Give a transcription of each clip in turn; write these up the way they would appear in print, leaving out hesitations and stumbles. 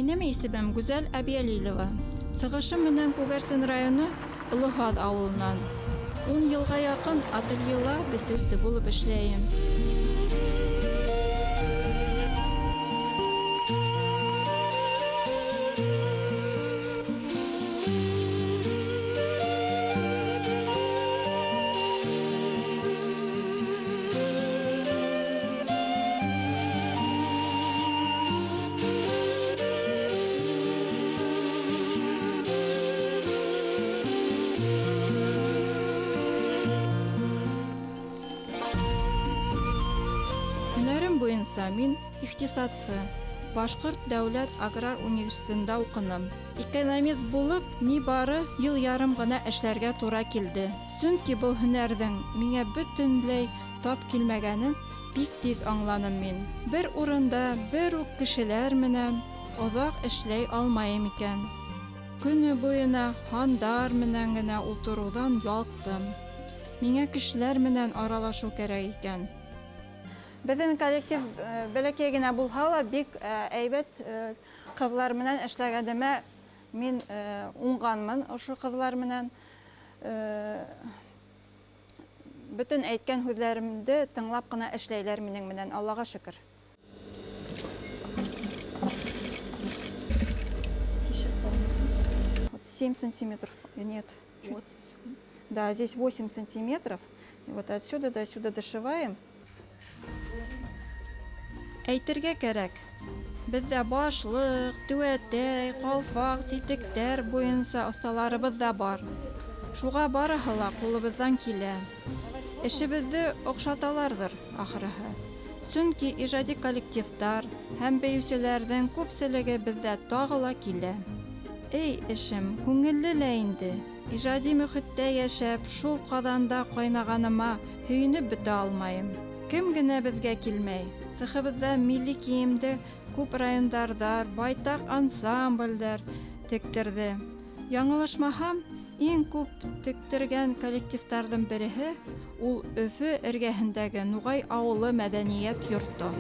Минем исемем Гүзәл Әбйәлилова. Сығышым менән Күгәрсен районы Оло Һаҙ ауылынан. Ун йылға яҡын ательела бесеүсе булып эшләйем. Һөнәрем буйынса мин икътисадсы. Башкорт дәүләт аграр университетында укыным. Экономист булып нибары ел ярым гына эшләргә тура килде. Чөнки был һөнәрҙең миңә бөтөнләй тап килмәгәнен бик тиҙ аңланым мин. Бер урында бер үк кешеләр менән оҙаҡ эшләй алмайым икән. Көнө буйына һандар менән генә ултырыуҙан ялҡтым. Миңә кешеләр менән аралашыу кәрәк икән. Беҙҙең коллектив бәләкәй генә булһа ла, бик әйбәт ҡыҙлар менән эшләгәнемә мин уңғанмын ошо ҡыҙлар менән. Бөтөн әйткән һүҙҙәремде тыңлап ҡына эшләйләр минең менән, Аллаға шөкөр. Вот 7 сантиметров, нет, чуть, да, здесь 8 сантиметров. И вот отсюда до сюда дошиваем. Әйтергә кәрәк, беҙҙә башлыҡ, түәтәй, ҡалфаҡ, ситектәр буйынса оҫталарыбыҙ ҙа бар. Шуға барыһы ла ҡулыбыҙҙан килә. Эшебеҙҙе оҡшаталарҙыр, ахырыһы. Сөнки ижади коллективтар һәм бейеүселәрҙең күпселеге беҙҙә тағы ла килә. Эй, эшем, күңелле лә инде! Ижади мөхиттә йәшәп, шул ҡаҙанда ҡайнағаныма һөйөнөп бөтә алмайым. Кем генә беҙгә килмәй. Цехыбыҙҙа милли кейемде күп райондарҙар, байтаҡ ансамблдәр тектерҙе. Яңылышмаһам, иң күп тектергән коллективтарҙың береһе ул Өфө эргәһендәге Нуғай ауылы мәҙәниәт йорто.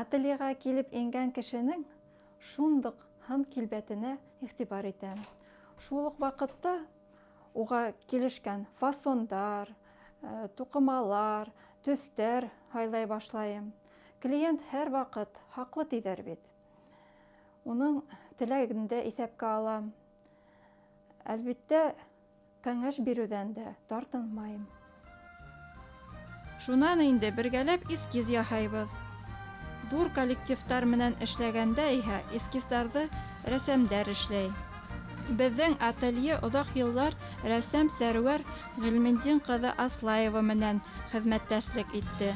Ательеға килеп ингән кешенең шундук һын килбәтенә игътибар итәм. Шул уҡ ваҡытта уға килешкән фасондар, туҡымалар, төҫтәр һайлай башлайым. Клиент һәр ваҡыт хаҡлы тиҙәр бит. Уның теләген дә иҫәпкә алам. Әлбиттә, кәңәш биреүҙән дә тартынмайым. Шунан инде бергәләп эскиз яһайбыҙ. Ҙур коллективтар менән эшләгәндә иһә эскиздарҙы рәссамдар эшләй. Беҙҙең ателье оҙаҡ йыллар рәссам Сәрүәр Ғилметдин ҡыҙы Аслаева менән хеҙмәттәшлек итте.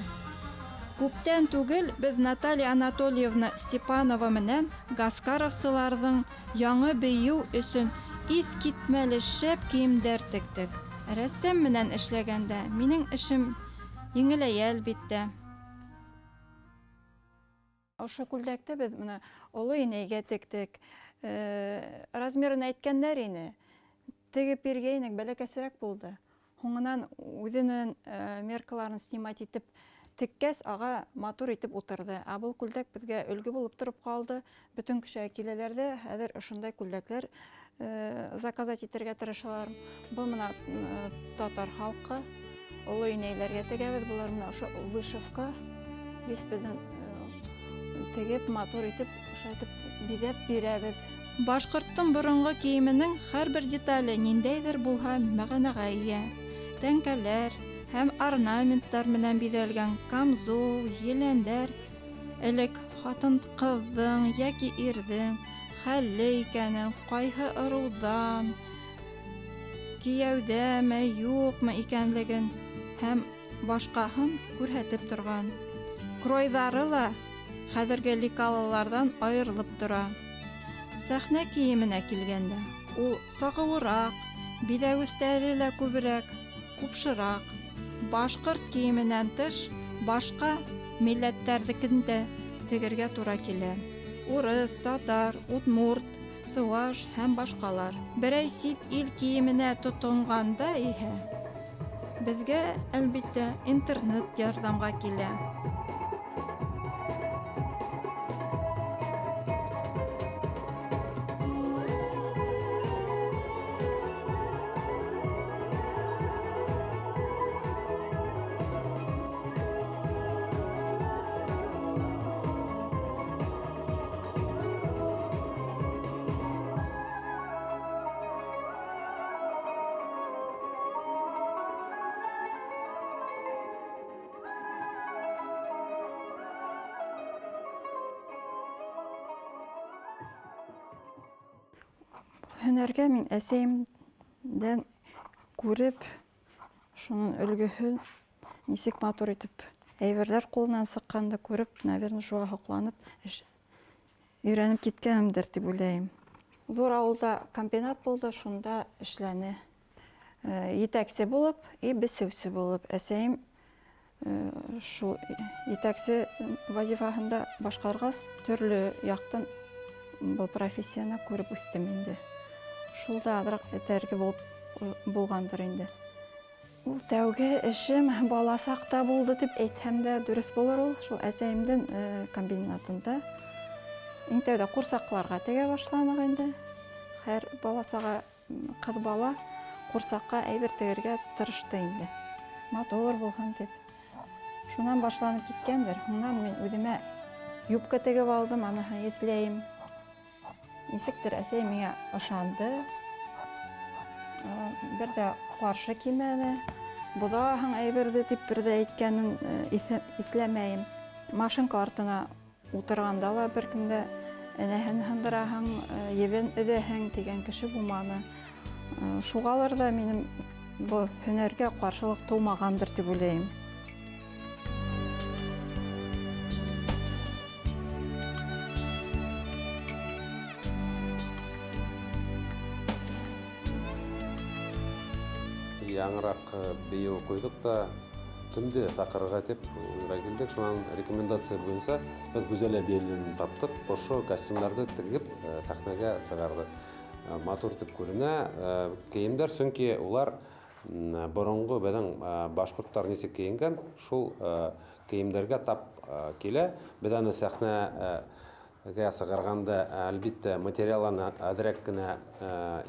Күптән түгел беҙ Наталья Анатольевна Степанова менән гаскаровсыларҙың Яңы бейеү өсөн иҫ китмәле шәп кейемдәр тектек. Рәссам менән эшләгәндә минең эшем еңеләйә, әлбиттә. Ошо күлдәкте беҙ менә оло инәйгә тектек. Размерын әйткәннәр ине. Тегеп биргәйнек, бәләкәсерәк булды. Һуңынан үҙенең меркаларын снимать итеп теккәс, ага матур итеп утырҙы. Ә был күлдәк беҙгә өлгө булып тороп ҡалды. Бөтөн кешегә киләләр ҙә, хәҙер ошондай күлдәкләр заказать итергә тырышалар. Был менә татар халҡы, оло инәйләргә тегәбеҙ. Былар менә ошо вышивка. Весь беҙҙең тегеп, матур итеп, ошолай итеп биҙәп бирәбеҙ. Башҡорттоң боронғо кейеменең һәрбер детале ниндәйҙер булһа мәғәнәгә эйә. Тәңкәләр һәм орнаменттар менән биҙәлгән камзул, еләндәр элек хатын-ҡыҙҙың йәки ирҙең хәлле икәнен, ҡайһы ырыуҙан, кейәүҙәме, юҡмы икәнлеген һәм башҡаһын күрһәтеп торған. Кройҙары ла хәҙерге лекалаларҙан айырылып тора. Сәхнә кейеменә килгәндә, ул сағыуыраҡ, биҙәүестәре лә күберәк, ҡупшыраҡ. Башҡорт кейеменән тыш, башҡа милләттәрҙекен дә тегергә тура килә. Урыҫ, татар, удмурт, сыуаш һәм башҡалар. Берәй сит ил кейеменә тотонғанда иһә, беҙгә, әлбиттә, интернет ярҙамға килә. Һөнәргә мин әсәйемдән күреп, шуның өлгөһөн нисек матур итеп әйберләр ҡулынан сыҡҡанды күреп, наверное, шуға һоҡланып эш өйрәнеп киткәнемдер тип уйлайым. Ҙур ауылда комбинат булды, шунда эшләне. Етәксе булып и бесеүсе булып. Әсәйем шул етәксе вазифаһында башҡарғас, төрлө яҡтан был профессияны күреп үҫтем инде. Шул да аҙыраҡ этәрге булып булғандыр инде. Ул тәүге эшем бала саҡта булды тип әйтһәм дә дөрөҫ булыр ул. Шул әсәйемдең комбинатында иң тәүҙә ҡурсаҡларға тегә башланыҡ инде. Һәр бала саға, ҡыҙ бала ҡурсаҡҡа әйбер тегергә тырышты инде. Матур булһын тип. Шунан башланып киткәндер. Һуңынан мин үҙемә юбка тегеп алдым, аныһын иҫләйем. Нисектер әсәй миңә ышанды. Бер ҙә ҡаршы килмәне. Боҙаһың әйберҙе тип бер ҙә әйткәнен иҫләмәйем. Машинка артына ултырғанда ла бер кем дә энәһен һындыраһың, ебен өҙәһең тигән кеше булманы. Шуғалыр ҙа минең был һөнәргә ҡаршылыҡ тыумағандыр тип уйлайым. Яңыраҡ бейеү ҡуйҙыҡ та кемде саҡырырға тип уйға килдек. Шунан рекомендация буйынса беҙ Гүзәл әбейелен таптыҡ. Ошо костюмдарҙы тегеп сәхнәгә сығарҙы. Матур итеп күренә кейемдәр, сөнки улар боронғо беҙҙең башҡорттар нисек кейенгән, шул кейемдәргә тап килә. Беҙ аны сәхнәгә сығарғанда, әлбиттә, материалын әҙерәк кенә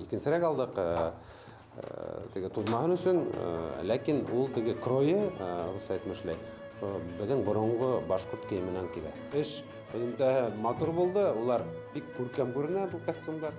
икенсерәк алдыҡ, теге туҙмаһын өсөн, ләкин ул теге кройы, рус әйтмешләй, беҙҙең боронғо башҡорт кейеменән килә. Эш һөҙөмтәһе матур булды, улар бик күркәм күренә был костюмдар.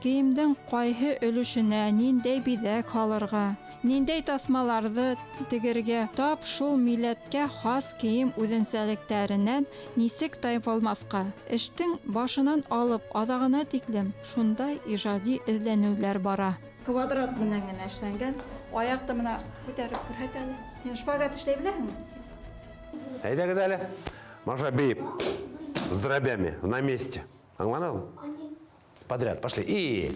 Кейемдең ҡайһы өлөшөнә ниндәй биҙәк һалырға, ниндәй таҫмаларҙы тегергә, тап шул милләткә хас кейем үҙенсәлектәренән нисек тайпылмаҫҡа. Эштең башынан алып аҙағына тиклем шундай ижади эҙләнеүҙәр бара. Квадрат менән генә эшләнгән. Аяҡты бына күтәреп күрһәт әле. Һин шпагат эшләй беләһеңме? Әйҙәгеҙ әле. Маша, бей с дробями на месте. Аңланығыҙмы? Подряд, пошли. И.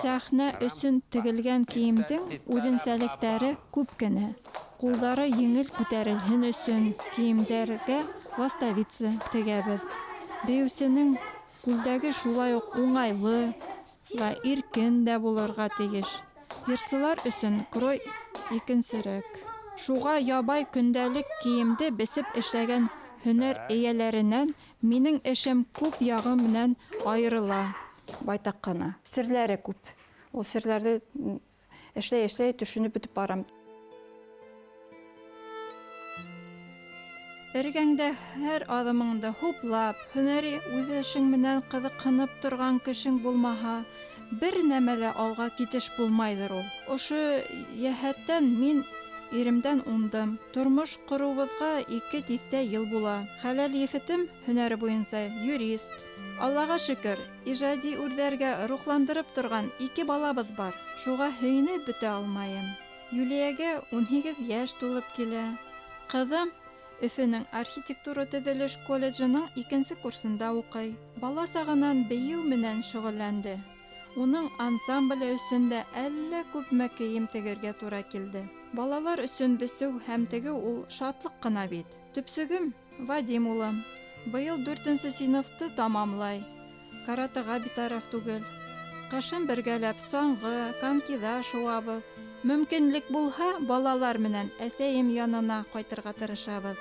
Сәхнә өсөн тегелгән кейемдең үҙенсәлектәре күп кенә. Ҡулдары еңел күтәрелһен өсөн кейемдәргә ластовица тегәбеҙ. Бейеүсенең күлдәге шулай уҡ уңайлы ла иркен дә булырға тейеш. Йырсылар өсөн крой икенсерәк. Шуға ябай көндәлек кейемде бесеп эшләгән һөнәр эйәләренән минең эшем күп яғы менән айырыла. Байтаҡ ҡына. Серләре күп. Ул серләрҙе эшләй-эшләй төшөнөп бөтөп барам. Эргәңдә һәр аҙымыңды хуплап, һөнәри үҙ эшең менән ҡыҙыҡһынып торған кешең булмаһа, Бер нәмә лә алға китеш булмайҙыр ул. Ошо йәһәттән мин иремдән уңдым. Тормош ҡороуыбыҙға 2 тиҫтә йыл була. Хәләл ефетем һөнәре буйынса юрист. Аллаға шөкөр, ижади үрҙәргә рухландырып торған 2 балабыҙ бар. Шуға һөйөнөп бөтә алмайым. Юлиягә 18 йәш тулып килә. Ҡыҙым Өфөнөң архитектура төҙөлөш колледжының 2-нсе курсында уҡый. Бала сағынан бейеү менән шөғөлләнде. Уның ансамбле өсөн дә әллә күпме кейем тегергә тура килде. Балалар өсөн бесеү һәм тегеү ул шатлыҡ ҡына бит. Төпсөгөм Вадим улым. Быйыл 4-нсе синыфты тамамлай. Каратаға битараф түгел. Ҡышын бергәләп саңғы, конькиҙа шыуабыҙ. Мөмкинлек булһа, балалар менән әсәйем янына ҡайтырға тырышабыҙ.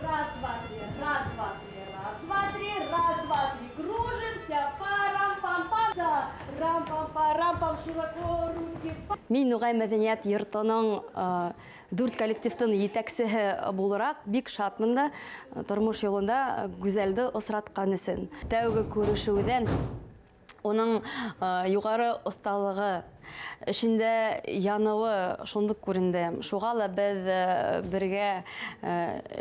Раз, два, три, раз, два, три, раз, два, три, раз, два, три. Кружимся, парам-пам-пам, да, рам-пам-парам-пам, широко руки. Мин Нуғай мәҙәниәт йортоноң 4 коллективтың етәксеһе булараҡ бик шатмын да тормош юлында Гүзәлде осратҡан өсөн. Тәүге күрешеүҙән уның юғары оҫталығы, эшендә яныуы шундуҡ күренде. Шуға ла беҙ бергә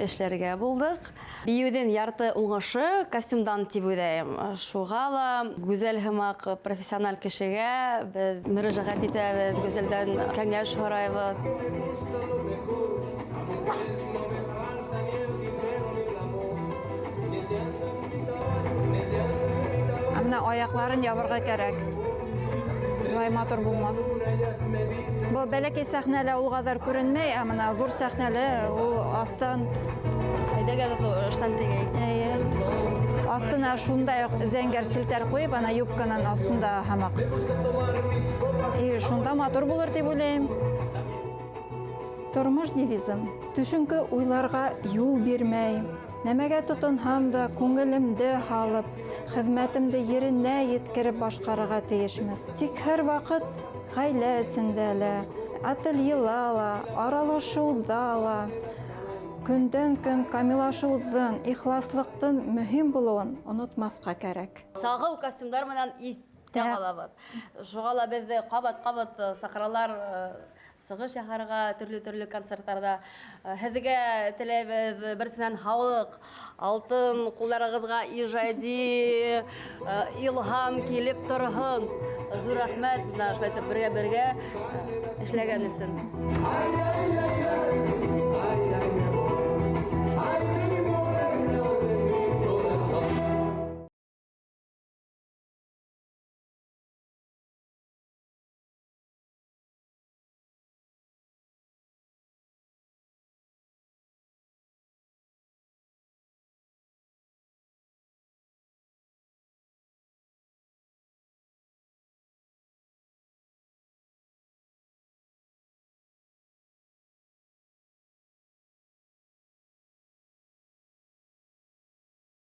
эшләргә булдыҡ. Бейеүҙең ярты уңышы костюмдан тип уйлайым. Шуға ла Гүзәл һымаҡ профессиональ кешегә беҙ мөрәжәғәт итәбеҙ, Гүзәлдән кәңәш һорайбыҙ. Ә менә аяҡларын ябырға кәрәк. Улай матур булмаҫ. Был бәләкәй сәхнәлә ул ҡәҙәр күренмәй, ә мына ҙур сәхнәлә ул аҫтан Әйҙәгеҙ, ыштан тегәйек. Эйе. Аҫтына шундай уҡ зәңгәр селтәр ҡуйып, ана юбканан аҫтында һамаҡ. И шунда матур булыр тип уйлайым. Тормош девизым: төшөнкө уйларға юл бирмәй, нәмәгә тотонһам да күңелемде һалып, хеҙмәтемде еренә еткереп башҡарырға тейешмен. Тик һәр ваҡыт ғаилә эсендә лә, ательела ла, аралашыуҙа ла, көндән-көн камиллашыуҙың, ихласлыҡтың мөһим булыуын онотмаҫҡа кәрәк. Сағыу костюмдар менән иҫтә ҡалабыҙ. Шуға ла беҙҙе ҡабат-ҡабат саҡыралар, сығыш яһарға төрлө-төрлө концерттарҙа. Һеҙгә теләйбеҙ беренсенән һаулыҡ, алтын ҡулдарығыҙға ижади илһам килеп торһон. Ҙур рәхмәт, бына шулай итеп бергә-бергә эшләгән өсөн. Ай-яй-яй-яй.